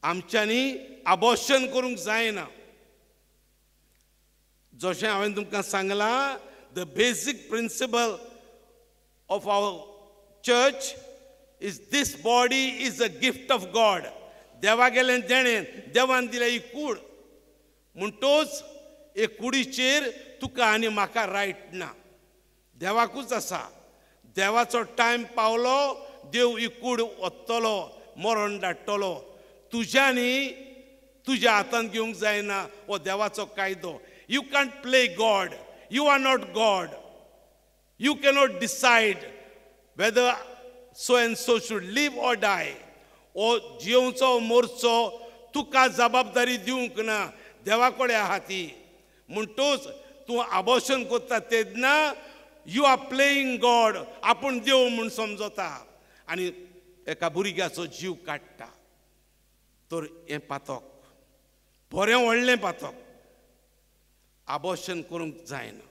आमच्यांनी आबॉर्शन करूंक जायना. जशें हांवें तुमकां सांगलां, the basic principle of our church is this body is a gift of God. देवा गेलें देणें, देवान दिल्या ही कूड. म्हणटोच हे कुडीचेर तुका आनी म्हाका रायट ना, देवाकूच आसा. देवाचो टायम पावलो, देव ही कूड वतलो, मरण धाडटलो. तुज्यांनी तुज्या हातान घेवंक जायना. हो देवाचो कायदो. You can't play God. You are not God. You cannot decide whether so and so should leave or die. ओ जियोवचो मोरचो तुका जबाबदारी दिवंक ना, देवा कडेन आहा ती. म्हणटूच तूं आबॉर्शन करता तेन्ना you are playing God. आपूण देव म्हूण समजता आनी एका भुरग्याचो जीव काडटा. तर हें पातक, बरें व्हडलें पातक. आबॉर्शन करूंक जायना.